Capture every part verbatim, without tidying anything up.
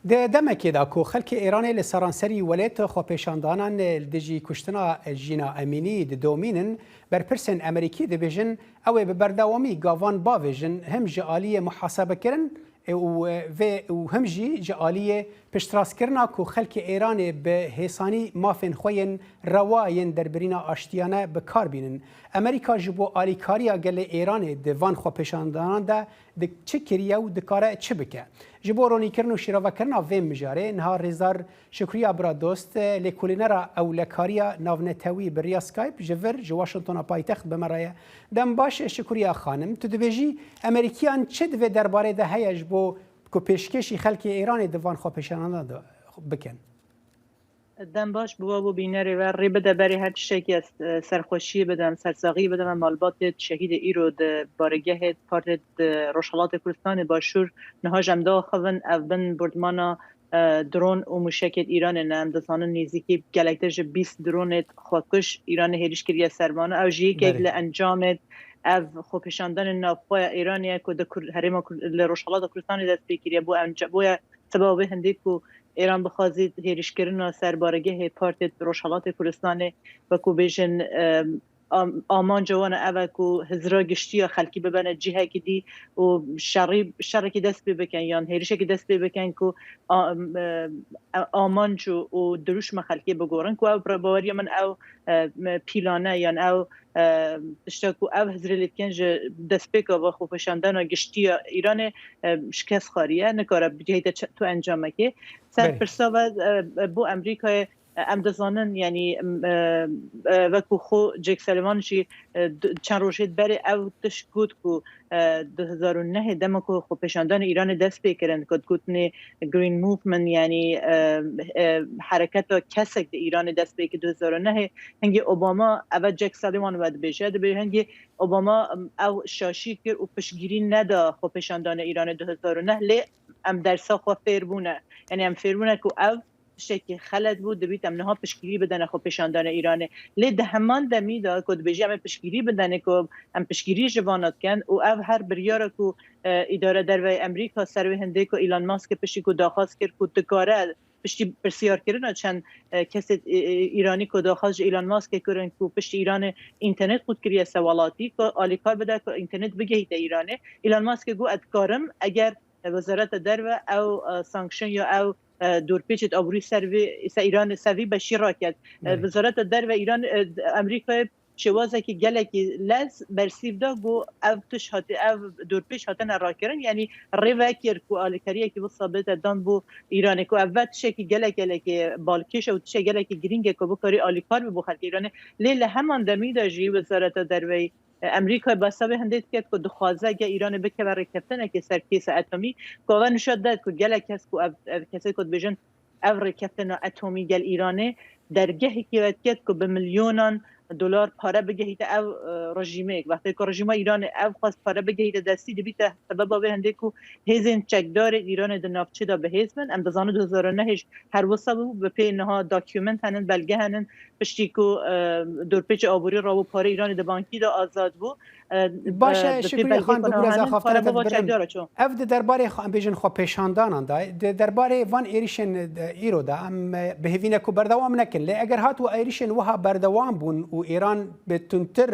Di demekê de ku xelkê Êranê li seranserî welêt xwepêşandanan li dijî kuştina Jîna Emînî didomînin, berpirsên Amerîkî dibêjin, ew ê bi berdewamî gavan bavêjin, him ji aliyê muhasebekirin û vê û him jî ji aliyê piştrastkirina ku xelkê Êranê bi hêsanî mafên xwe yên rewa yên derbirîna aştiyane bi kar bînin. Amerîka ji bo alîkariya gelê Êranê di van xwepêşandanan de di çi kiriye û dikare çi bike? Ji bo ronîkirin û şîrovekirina vê mijarê, niha Rêzdar Şukriya Biradost, lêkolînera ewlekariya navnetewî bi riya Skype ji vir ji Washingtona paytext bi me re ye. Dem baş Şukriya xanim, tu dibêjî Amerîkiyan çi di vê derbarê de heye ji bo ku pêşkêşî xelkê Êranê di van xwepêşandanan de bikin? Dem baş bi we bo bînerê we. Rê bide berê her tiştekî ez, e, serxweşiyê bidim, sersaxiyê bidim em malbatê şehîdê îro di baregehê partê di Rojhelatê Kurdistanê Başûr niha ji em diaxivin, ev bin bordmana, e, dron û mûşekê Îranê ne. Em dizanin nêzîkî gelektir ji bîst dronê xwekuş Îranê hêriş kiriye ser wan. Ew jî yekek Belê. li encamê ev xwepêşandanên navxwe ya Îranê ye ku di Kur-, herêma Kur-, li Rojhelata Kurdistanê dest pê kiriye. Bo enca-, boye Seba wê hindê ku Êran bixwazî hêrişkirina ser baregehê partê Rojhelatê Kurdistanê, wekû bêjin, em, am-, amanca wan ev e ku hizra giştî ya xelkî bibene cihekî dî û şerî, şerekî dest pê bikin yan hêrişekî dest pê bikin ku a-, em, e, amanc û, û dirûşma xelkê bigorin ku ew bi baweriya min ew, e, me, pîlane yan ew e, tişta ku ev hizrê lê dikin ji destpêka ve xwepêşandana giştî ya Îranê, e, şikest xwariye, nikare bigihîte çi-, tu encamekê. Ser Belê. pirsa ve, e, bo Amerîkayê, e, em dizanin, yanî, em, e, e, wekû xwe Jake Sullivan jî, e, du-, çend rojê berê ew tişt got ku, e, du hezar û nehê dema ku xwepêşandana Îranê dest pê kirin, ku digotinê Green Movement, yanî, e, e, hereketa kesek di Îranê dest pê kir du hezar û nehê, hingê Obama, eve Jake Sullivan ve dibêje, dibê hingê Obama, em, ew şaşî kir û piştgirî neda xwepêşandana Îranê du hezar û neh, lê em dersa xwe fêr bûne. Yanî em fêr bûne ku ev tiştekî xelet bû, dibît em niha piştgirî bidene xwepêşandana Îranê. Lê di heman demî de ku dibêjî em ê piştgirî bidene ku em piştgirî ji vana dikin û ev her biryara ku, e, îdara derve Amerîka ser wê hindê ku Elon Musk piştî ku daxwaz kir ku dikare piştî pirsiyarkirina çend, e, kesê, e, e, Îranî ku daxwaz ji Elon Muskê kirin ku piştî Îranê înternet qut kiriye ser welatî ku alîkar bide ku înternet bigihîte Îranê. Elon Muskê got, ez dikarim eger, e, Wezareta Derve ew, e, sanction ya ew, e, dorpêçê aborî ser vê, ser Îranê, ser vî beşî raket. E, Belê. Wezareta Derve Îran, e, Amerîkayê şêwazekî gelekî lez bersîv da, got ev tiş hati, ev dorpêç hatine rakirin, yanî rê vekir ku alîkariyekî wisa bête dan bo Îranê, ku ev ve tiştekî gelek gelekî balkêş e û tiştekî gelekî girîng e ku bikarî alîkar be bo xelkê Îranê. Lê li heman demî de jî Wezareta Derveyî, e, Amerîkayê behsa vê hindê dike ku dixwaze ge Îranê bikeve rêkeftinekê ser kêsa etomî, ku eve nişa de ku gelek kes ku ev, ev kesê ku dibêjin ev rêkeftina etomî gel Îranê dergehekî ve diket ku bi milyonan dolar pare bigihîte ev, e, rejîmê. Wextê ku rejîma Îranê ev xwest pare bigihîte destî, dibîte sebeba vê hindê ku hêzên çekdarê Îranê di navçê de bihêz bin. Em dizanin du hezar û nehê jî her wisa bû, bi pê niha document henin, belge henin, piştî ku, e, dorpêçê aborî rabû, parê Îranê di bankî de azad bû. E, Baş e, e, bi pê Şukrî belgê Xan, ku niha bibûre henin, zexaftina pare te bû dibirim. çekdara çû. Ev di derbarê xwe, em bêjin xwe pêşandanan de, di derbarê van êrîşên, e, îro de, em, e, bi hêvî ne ku berdewam nekin. Lê eger hat û êrîşên wiha berdewam bûn û Îran bi tundtir,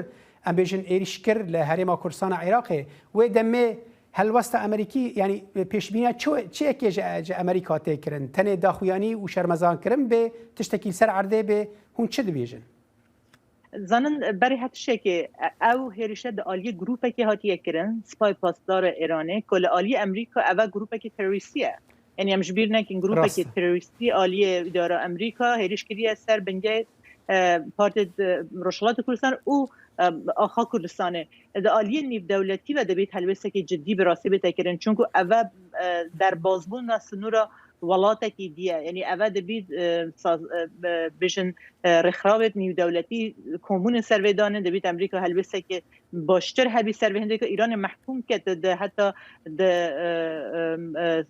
em bêjin, êrîş kir li Herêma Kurdistana Iraqê, wê demê helwesta Amerîkî, yanî pêşbîniya çi, çi yekê ji, ji Amerîka tê kirin? Tenê daxuyanî û şermezankirin bê, tiştekî li ser erdê bê, hûn çi dibêjin? Zanin, berê her tiştekê, e, ew hêrişe di aliyê grûpekê hatiye kirin, Sipayê Pasdar ê Îranê, ku li aliyê Amerîka ev e grûpekî terorîstî ye. Yanî em ji bîr nekin, grûpekî Rast e. terorîstî aliyê îdara Amerîka hêriş kiriye ser bingehê, e, Partê, e, Rojhilatê Kurdistan û, e, Axa Kurdistanê. Di aliyê nîvdewletî ve dibêt helwêstekî cidî bi rastî bête kirin. Çunku ev e, e, derbazbûna sinûra welatekî dî ye. Yanî ev e dibît, e, saz-, e, e, bêjin, e, rêxrawêt nîvdewletî, komûnên ser vê danê, dibît Amerîka helwêstekî baştir hebî ser vê hindê ku Îranê mehkûm kete de heta de, e, e, e,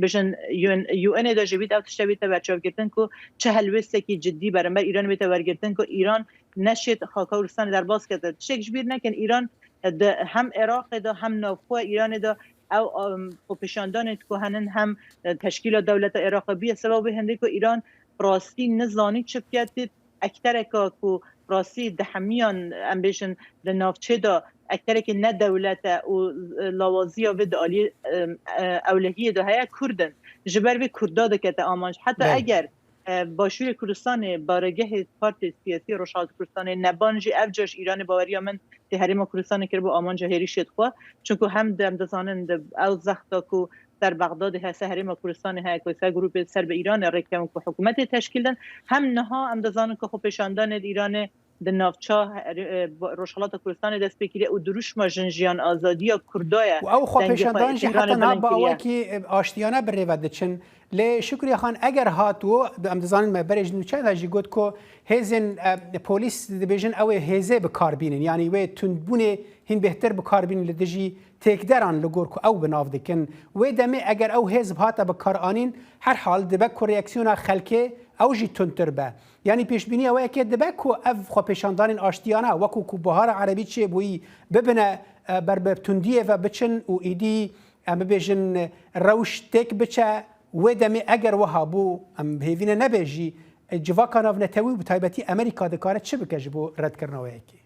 bêjin U N, U N ê de jî bît ev tişte bîte berçavgirtin ku çi helwêstekî cidî beramber Îranê bête wergirtin ku Îran neşêt xaka Kurdistanê derbas kete. Tiştek ji bîr nekin, Îran di hem Iraqê de hem navxwe Îranê de Ew, em, xwepêşandanê ku henin hem, e, teşkîla dewleta Iraqê bûye, sebebê hindê ku Îran bi rastî nizanî çi bike, tê ektereka ku bi rastî di hemiyan, em bêjin, di navçê de ekterekî ne dewlet e û, e, lawaziya vê di aliyê, e, e, ewlehiyê de heye, Kurd in. Ji ber vê Kurda dikete amanc. Heta Belê. eger, e, Başûrê Kurdistanê baregehê partê siyasî Rojhilata Kurdistanê neban jî, ev car ji Îranê baweriya min tê Herêma Kurdistanê kiribû amanca hêrişê dixwe. Çunku hem di, em dizanin di ew zexta ku ser Bexdadê heye, ser Herêma Kurdistanê heye, ku ser grûpê ser bi Îranê rêkevin ku hikûmetê teşkîl din. Hem niha em dizanin ku xwepêşandanê di Îranê di navça her-, e, Rojhilata Kurdistanê dest pê kiriye û dirûşma jin, jiyan, azadiya Kurda ye. Û ew xwepêşandan jî heta niha bi awekî, e, aştiyane bi rê ve diçin. Lê Şukriye Xan, eger hat û em dizanin me berê ji nûçe de jî got ku hêzên, e, polîs dibêjin ew ê hêzê bi kar bînin. Yanî wê tundbûnê hîn bêhtir bi kar bînin li dijî têkderan li gor ku ew bi nav dikin. Wê demê eger ew hêz bihate bi kar anîn, herhal dibe ku reaksiyona xelkê ew jî tundtir be. Yanî pêşbîniya we yekê dibe ku ev xwepêşandanên aştiyane wekû ku Bihara Erebî çêbûyî bibine, e, ber bi tundiyê ve biçin û îdî, em bibêjin, rewş têk biçe. Wê demê eger wiha bû, em hêvî ne nebe jî, e, civaka navnetewî û bi taybetî Amerîka dikare çi bike ji bo redkirina we yekê?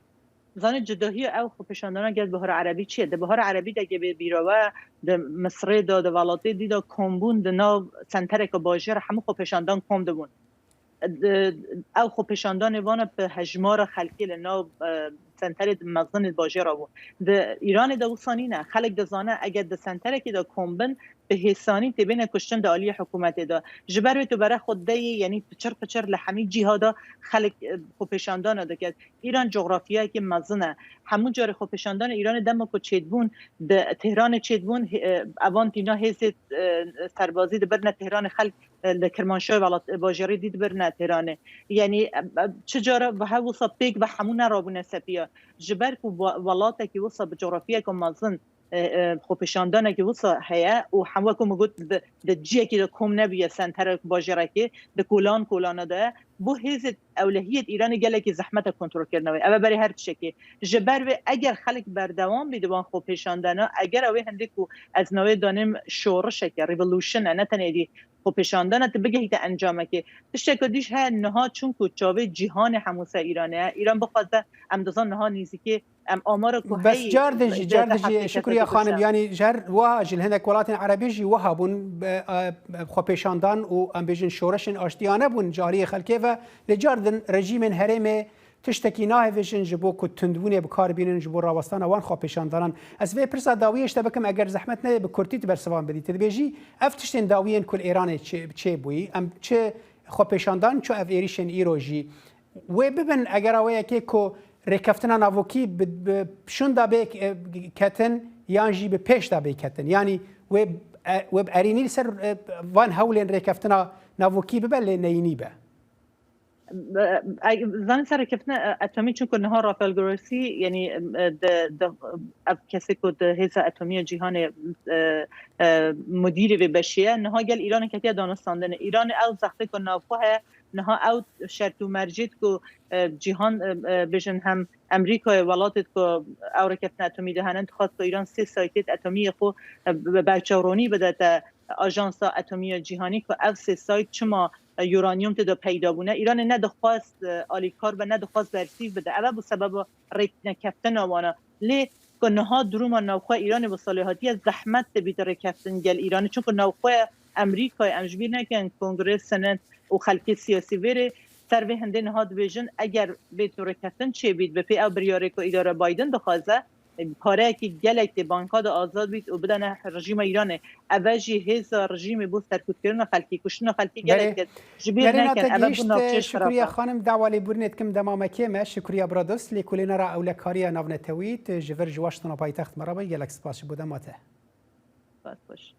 Zanî, cudahiya ew xwepêşandana gel Bihara Erebî çi ye? Di Bihara Erebî de, ge bê bîra we, di Misirê de, di welatê dî de kombûn di nav sentereke bajêr re hemû xwepêşandan kom dibûn. Di, ew xwepêşandanê vana bi hejmara xelkê li nav, e, senterê di mezin ê bajêra bû. Di Îranê de wisa nîne. Xelk dizane eger di senterekê de kom bin, bi hêsanî tê bêne kuştin di aliyê hikûmetê de. Ji ber wê tu bere xwe deyê, yanî piçir piçir li hemî cîha de xelk, e, xwepêşandana dike. Îran cografyayekî mezin e. Hemû carê xwepêşandanê Îranê dema ku çêdibûn, di Tehranê çêdibûn, he-, e, evan tîna hêzê, e, serbazî dibirine Tehranê, xelk, e, li Kirmanşahê welat, e, bajêrê dî dibirine Tehranê. Yanî, e, e, çi cara bi hev wisa pêk ve hemû nerabûne sepiya. Ji ber ku wa-, welatekî wisa bi cografyayeke mezin, e, e, xwepêşandanekî wisa heye û hem wekî min got, di, di ciyekî de kom nebûye, senterek bajêrekê, di kolan kolana de ye. Bo hêzê ewlehiyê di Îranê gelekî zehmet e kontrolkirina wê. Ev e berê her tiştekê. Ji ber vê eger xelk berdewam bî di wan xwepêşandana, eger ew ê hindê ku ez navê danêm şorişeke, revolution e, ne tenê êdî xwepêşandana, tu bigehîte encamekê. Tişteke dî jî heye niha, çunku çavê cîhanê hemû ser Îranê ye. Îran bixwaze, em dizan niha nîzîkê, em amara ku Bes heyî car din jî, car din jî, Şukriye Xanim, yanî ji her wiha jî li hinek welatên Erebî jî wiha bûn, e, e, xwepêşandan û, em bêjin, şoreşên aştiyane bûn ji aliyê xelkê ve. Lê car din rejîmên herêmê tiştekî nahêvêjin ji bo ku tundbûnê bi kar bînin ji bo rawestana wan xwepêşandanan. Ez vê pirsa dawiyê ji te bikim, eger zehmet nebe, bi kurtî tu bersivan bidî. Tu dibêjî, ev tiştên dawiyên ku li Îranê çê-, çêbûyî, em çi xwepêşandan, çi ev êrîşên îro jî wê bibin, eger a wê yekê ku rêkeftina navokî bi, bi şûnda bê, e, ketin yan jî bi pêş de bê ketin. Yanî wê, e, wê bi erînî li ser, e, van hewlên rêkeftina navokî bibe, lê neyînî be. Zanî, ser rêkeftina, e, etomî, çunku niha Rafael Grossi, yanî, e, di, di, ev kesê ku di hêza etomî ya cîhanê, e, e, mudîrê vê beşê ye, niha gel Îranê ketiye danûstandinê. Îranê ew zextê ku navxwe heye, niha ew şert û mercêt ku, e, cîhan, e, e, bêjin hem Amerîkayê, welatê ku ew rêkeftina etomî de hene, dixwest ku Îran sê saytê etomî yê xwe, e, bi, bi berçavronî bidete Ajansa Etomî ya Cîhanî, ku ev sê sayt çima, e, uranyum tê de peyda bûne. Îranê nedixwest, e, alîkar be, nedixwest bersîv bide. Ev e bû sebeba rêknekeftina wana. Lê ku niha duruma navxwe Îranê wisa lê hatiye, zehmet dibît rêkeftin gel Îranê. Çunku navxwe Amerîkayê, em ji bîr nekin, Kongre, Senet û xelkê siyasî vê rê ser vê hindê niha dibêjin, eger bê tu rêkeftin çêbît, bi pê ew biryarê ku îdara Biden dixwaze, pareyekî gelek tê banka de azad bît û bidane rejîma Îranê. Ev e jî hêza rejîmê bo serkutkirina xelkî, kuştina xelkî gelek Belê. Ket. Ji bîr Gelê nekin, nate ev e bû gihişt, navçeyê Şukriye xirab e. Xanim, dawa lêbûrinê dikim dema me kêm e. Şukriye Bradus, lêkolênera ewlekariya navnetewî, tu ji vir ji Washingtona paytext me re bûyî, gelek spas ji bo dema te. Spas, xweş.